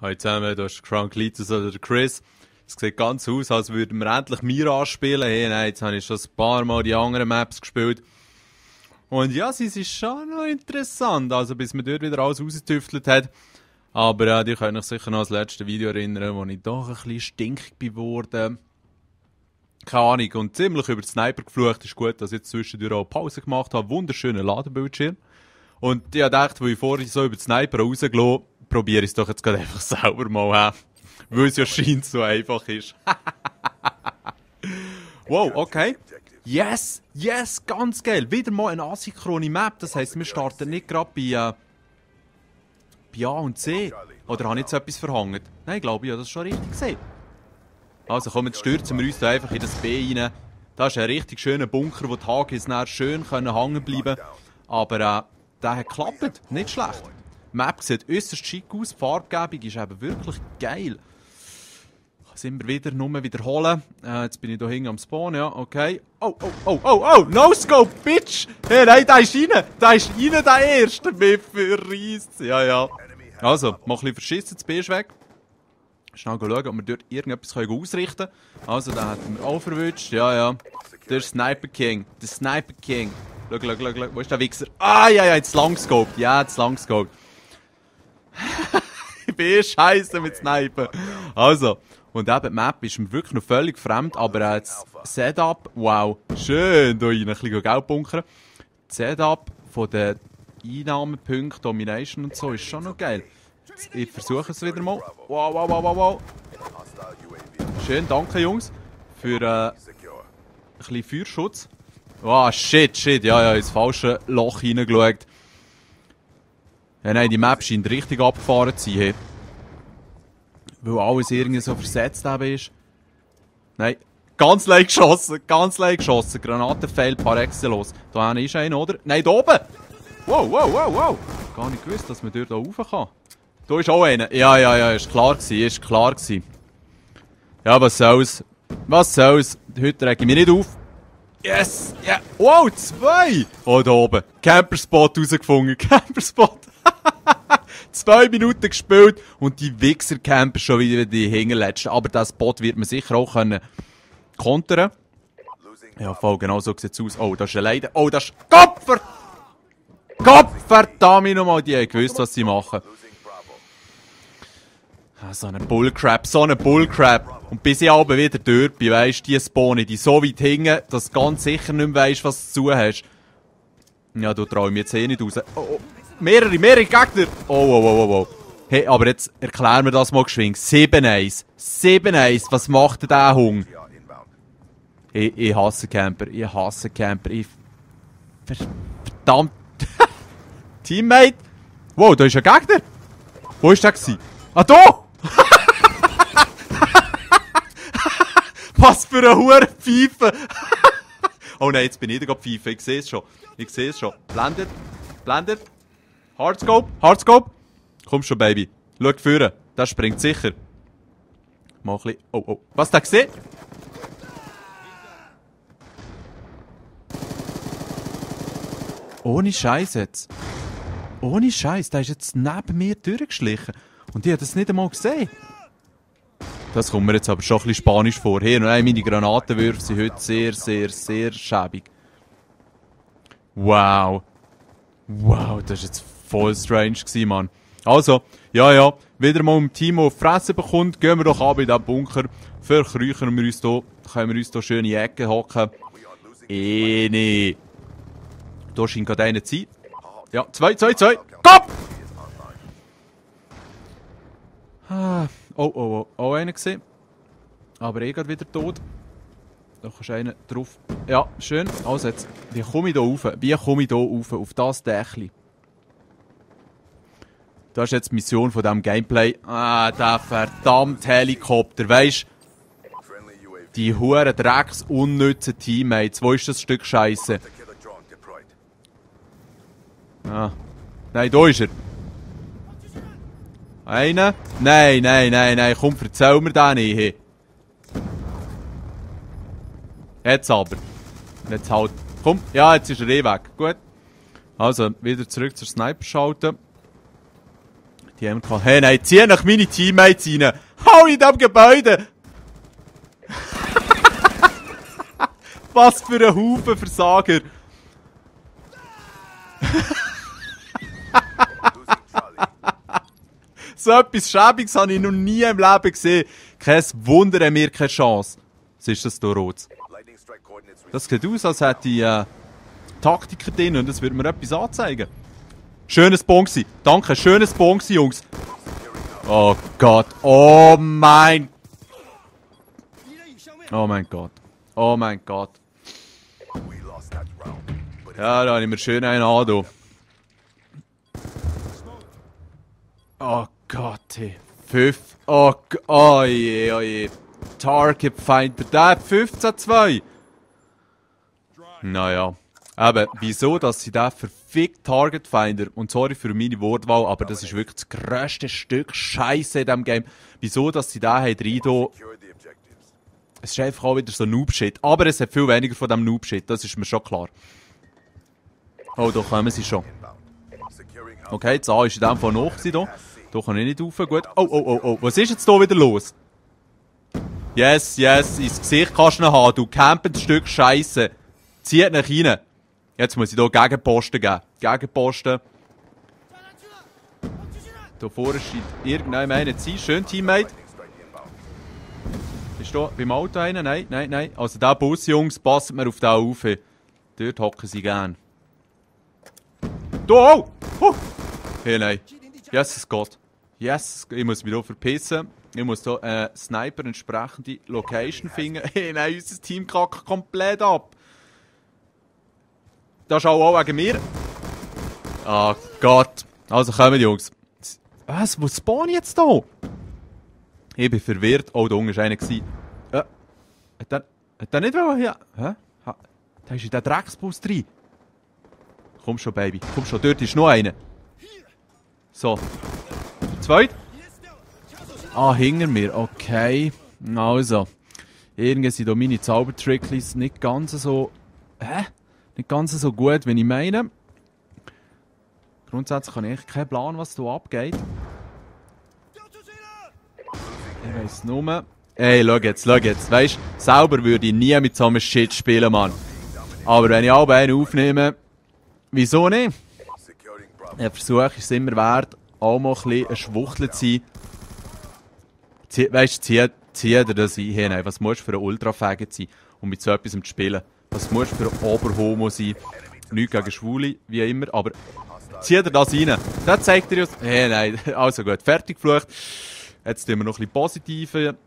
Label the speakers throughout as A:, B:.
A: Hallo zusammen, da ist Cronklitus oder der Chris. Es sieht ganz aus, als würden wir endlich Mirage spielen. Hey, nein, jetzt habe ich schon ein paar Mal die anderen Maps gespielt. Und ja, sie ist schon noch interessant, also bis man dort wieder alles rausgetüftelt hat. Aber die können sich sicher noch an das letzte Video erinnern, wo ich doch ein bisschen stinkig geworden. Keine Ahnung, und ziemlich über den Sniper geflucht. Ist gut, dass ich jetzt zwischendurch auch Pause gemacht habe. Wunderschöner Ladebildschirm. Und ich dachte, wo ich vorher so über den Sniper rausgelassen, probiere ich es doch jetzt gerade einfach selber mal. Weil es ja scheint so einfach ist. Wow, okay. Yes, yes, ganz geil. Wieder mal eine asynchrone Map. Das heisst, wir starten nicht gerade bei A und C. Oder habe ich jetzt etwas verhangen? Nein, ich glaube, ich habe das schon richtig gesehen. Also komm, jetzt stürzen wir uns da einfach in das B rein. Da ist ein richtig schöner Bunker, wo die Hagis nachher schön hängen bleiben können. Aber der hat geklappt. Nicht schlecht. Die Map sieht äußerst schick aus. Die Farbgebung ist eben wirklich geil. Ich kann es immer wieder nur wiederholen. Jetzt bin ich hier hinten am Spawn, ja, okay. Oh, oh, oh, oh, oh, no scope, bitch! Hey, nein, da ist rein! Da ist rein, der erste! Mir verreisst. Ja, ja. Also, mach ein bisschen verschissen, das B ist weg. Schnell schauen, ob wir dort irgendetwas ausrichten können. Also, den hätten wir auch verwünscht. Ja, ja. Der Sniper King. Der Sniper King. Schau, schau, schau, schau. Wo ist der Wichser? Ah, ja, ja, jetzt langscoped. Ja, jetzt langscoped. Ich bin scheiße mit Sniper. Also, und eben die Map ist mir wirklich noch völlig fremd, aber das Setup, wow, schön, hier rein ein bisschen Geld bunkern. Das Setup von den Einnahmepunkten, Domination und so ist schon noch geil. Ich versuche es wieder mal. Wow, wow, wow, wow, wow. Schön, danke Jungs, für ein bisschen Feuerschutz. Wow, shit, shit, ja, ja, ins falsche Loch hineingeschaut. Ja, nein, die Map scheint richtig abgefahren zu sein. Hey. Weil alles irgendwie so versetzt ist. Nein, ganz leicht geschossen, ganz leicht geschossen. Granatenpfeil par excellence. Da hinten ist einer, oder? Nein, da oben! Wow, wow, wow, wow! Gar nicht gewusst, dass man dort rauf kann. Da ist auch einer. Ja, ja, ja, ist klar gewesen, ist klar gewesen. Ja, was soll's? Was soll's? Heute reg ich mich nicht auf. Yes! Ja! Yeah. Wow, 2! Oh, da oben. Camperspot rausgefunden. Camperspot. 2 Minuten gespielt und die Wichser-Camper schon wieder die Hinterletzten. Aber das Spot wird man sicher auch können kontern. Ja, voll, genau so sieht es aus. Oh, das ist ein Leiden. Oh, das ist... Gottverdammt nochmal, die haben gewusst, was sie machen. So ein Bullcrap, so ein Bullcrap. Und bis ich aber wieder dort bin, weisst die spawnen die so weit hinten, dass du ganz sicher nicht mehr weisst, was du zu hast. Ja, du traue ich mir jetzt eh nicht raus. Oh, oh. Mehrere Gegner! Oh, oh, oh, oh, oh. Hey, aber jetzt erklär mir das mal geschwind. 7-1. 7-1. Was macht denn der Hung? Ich hasse Camper. Ich hasse Camper. Verdammt. Teammate? Wow, da ist ein Gegner. Wo ist der gewesen? Ah, da! Was für eine Hurenpfeife! Oh nein, jetzt bin ich da gerade Pfeife. Ich sehe es schon. Ich sehe es schon. Blendet. Blendet. Hardscope, Hardscope. Komm schon, Baby. Schau vorne. Das springt sicher. Mal ein bisschen. Oh, oh. Was, der gesehen? Ohne Scheiß jetzt. Ohne Scheiß. Der ist jetzt neben mir durchgeschlichen. Und ich habe das nicht einmal gesehen. Das kommt mir jetzt aber schon ein bisschen spanisch vor. Hier, nein, meine Granatenwürfe sind heute sehr, sehr, sehr schäbig. Wow. Wow, das ist jetzt voll strange gewesen, Mann. Also, ja, ja, wieder mal im Team, das auf die Fresse bekommt, gehen wir doch ab in diesen Bunker. Verkrüchen wir uns hier, können wir uns hier schön in die Ecke hocken. Nee. Da scheint gerade einer zu sein. Ja, 2. Komm! Ah, oh, einer gesehen. Aber gerade wieder tot. Da kannst du einen drauf. Ja, schön. Also jetzt, wie komme ich hier rauf? Wie komme ich hier rauf? Auf das Dächli. Das ist jetzt die Mission von diesem Gameplay. Ah, der verdammte Helikopter. Weisst du? Die huren Drecks unnützen Teammates. Wo ist das Stück Scheiße? Ah. Nein, da ist er. Einer? Nein. Komm, erzähl mir den nicht. Hey. Jetzt aber. Jetzt halt. Komm. Ja, jetzt ist er eh weg. Gut. Also, wieder zurück zur Sniper schalten. Die haben gehabt. Hey, nein, zieh nach meine Teammates rein. Hau in diesem Gebäude! Was für ein Haufen Versager! So etwas Schäbiges habe ich noch nie im Leben gesehen. Kein Wunder, haben wir keine Chance. Was ist das hier, Rot? Das sieht aus, als hätte ich Taktiker drin und das würde mir etwas anzeigen. Schönes Bonksi. Danke, schönes Bonksi, Jungs. Oh Gott. Oh mein... Oh mein Gott. Oh mein Gott. Ja, da habe ich mir schön einen an. Oh Gott, hey. 5. Oh Gott. Oh je, oh je. Target Finder. Der hat 15-2. Naja. Aber wieso, dass sie den verfickt Target Finder, und sorry für meine Wortwahl, aber das ist wirklich das grösste Stück Scheiße in diesem Game. Wieso, dass sie den rein es ist einfach auch wieder so Noob-Shit. Aber es hat viel weniger von diesem Noob-Shit, das ist mir schon klar. Oh, da kommen sie schon. Okay, das A ist in dem Fall noch hier. Da kann ich nicht rauf. Gut. Oh, oh, oh, oh. Was ist jetzt hier wieder los? Yes, yes. Ins Gesicht kannst du ihn haben, du campendes Stück Scheiße. Zieht nach rein. Jetzt muss ich hier Gegenposten geben. Gegenposten. Da vorne scheint irgendeinem einer zu sein. Schön, Teammate. Ist da beim Auto einer? Nein, nein, nein. Also der Bus, Jungs, passt mir auf den auf. Dort hocken sie gern. Da, oh! Hey, nein. Jesus Gott. Yes, ich muss mich hier verpissen. Ich muss hier Sniper entsprechende Location finden. Hey, nein, unser Team kackt komplett ab. Das ist auch wegen mir. Ah, Gott. Also kommen, Jungs. Was? Wo spawn ich jetzt hier? Ich bin verwirrt. Oh, da unten war einer. Hat der nicht wollen hier? Hä? Da ist in den Drecksbus drin. Komm schon, Baby. Komm schon, dort ist noch einer. So. Zweit. Ah, hinter mir. Okay. Also. Irgendwie sind hier meine Zaubertricklis nicht ganz so... Hä? Nicht ganz so gut, wie ich meine. Grundsätzlich habe ich eigentlich keinen Plan, was hier abgeht. Ich weiss nur... Ey, schau jetzt. Weisst, selber würde ich nie mit so einem Shit spielen, Mann. Aber wenn ich alle einen aufnehme, wieso nicht? Der Versuch ist es immer wert, auch mal ein bisschen ein Schwuchtel zu sein. Weisst, zieh dir das ein. Hey, nein, was musst du für ein Ultrafäger sein, um mit so etwas zu spielen? Was musst du für ein Oberhomo sein? Nichts gegen Schwule, wie immer, aber zieh dir das rein. Das zeigt dir uns... Hey, nein, also gut, fertig geflucht. Jetzt tun wir noch ein bisschen positiven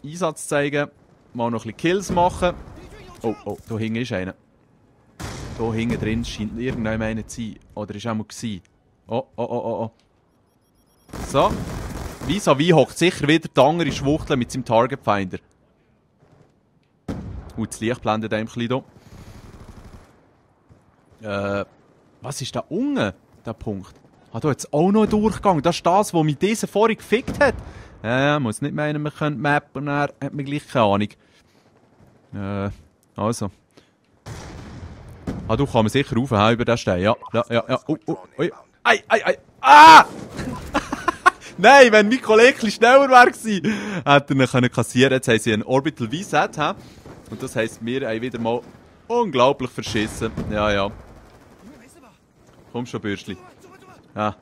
A: Einsatz zeigen. Mal noch ein bisschen Kills machen. Oh, oh, da hinten ist einer. Da hinten drin scheint irgendjemand einer zu sein. Oder ist auch mal gewesen. Oh, oh, oh, oh, oh. So. Vis-à-vis hockt sicher wieder die andere Schwuchtel mit seinem Target Finder. Das Licht blendet einem ein bisschen hier. Was ist da unten, der Punkt? Ah, da jetzt auch noch ein Durchgang. Das ist das, was mich dieser vorhin gefickt hat. Muss nicht meinen, wir können mappen, und er hat mir gleich keine Ahnung. Also. Ah, du kannst sicher raufhauen über den Stein. Ja, ja, ja, ja. Oh, oh, oh. Ei, ei, ei. Ah! Nein, wenn mein Kollege ein bisschen schneller wäre gewesen, hätte er ihn kassieren können. Jetzt haben sie einen Orbital V-Set. Und das heisst, wir haben wieder mal unglaublich verschissen. Ja, ja. Komm schon, Bürschli. Ja.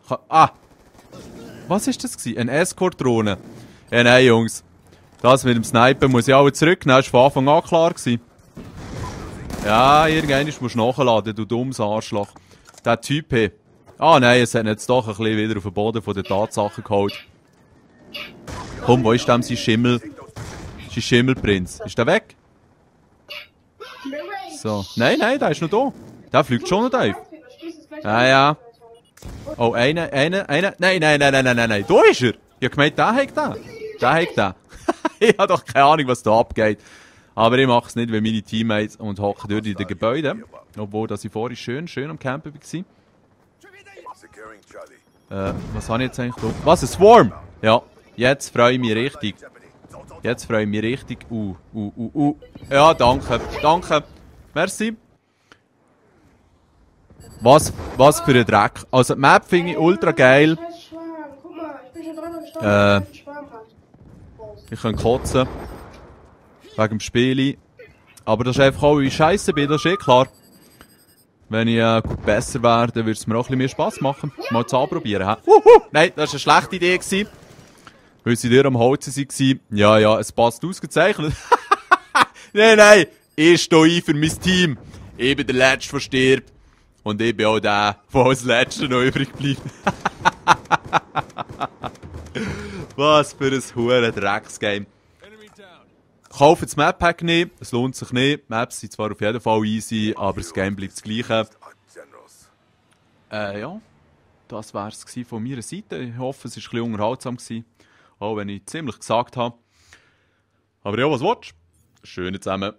A: Was ist das gewesen? Eine Escort-Drohne. Ja, nein, Jungs. Das mit dem Sniper muss ich auch zurücknehmen. Das war von Anfang an klar gewesen. Ja, irgendwann musst du nachladen, du dummes Arschloch. Der Typ hier. Ah, nein, es hat jetzt doch ein bisschen wieder auf den Boden von der Tatsachen geholt. Komm, wo ist denn sein Schimmel? Sein Schimmelprinz. Ist der weg? So. Nein, nein, der ist noch da. Der fliegt schon noch tief. Ja, ja. Oh, einer. Nein. Da ist er. Ich hab gemeint, der hat den. Der hat den. Ich hab doch keine Ahnung, was da abgeht. Aber ich mache es nicht wie meine Teammates und hocke dort in den Gebäuden. Obwohl, dass ich vorhin schön am Campen war. Was habe ich jetzt eigentlich da? Was, ein Swarm? Ja, jetzt freue ich mich richtig. Ja, danke. Merci. Was für ein Dreck. Also, die Map finde ich ultra geil.
B: Guck mal, ich bin hier dran am Steuern, weil ich Schwarm hat.
A: Ich kann kotzen. Wegen dem Spiel. Aber das ist einfach auch, wie ich scheiße bin, das ist eh klar. Wenn ich gut besser wäre, dann würde es mir auch ein bisschen mehr Spass machen. Mal zu anprobieren. Nein, das war eine schlechte Idee gewesen. Weil sie dir am Holzen waren. Ja, es passt ausgezeichnet. Nein, ich stehe ein für mein Team. Ich bin der Letzte, der stirbt. Und ich bin auch der als Letzter noch übrig bleibt. Was für ein hure Drecksgame. Kauft das Map-Pack nicht, es lohnt sich nicht. Die Maps sind zwar auf jeden Fall easy, aber das Game bleibt das gleiche. Ja, das war es von meiner Seite. Ich hoffe, es war ein bisschen unterhaltsam gewesen. Auch wenn ich ziemlich gesagt habe. Aber ja, was willst du? Schöne zusammen.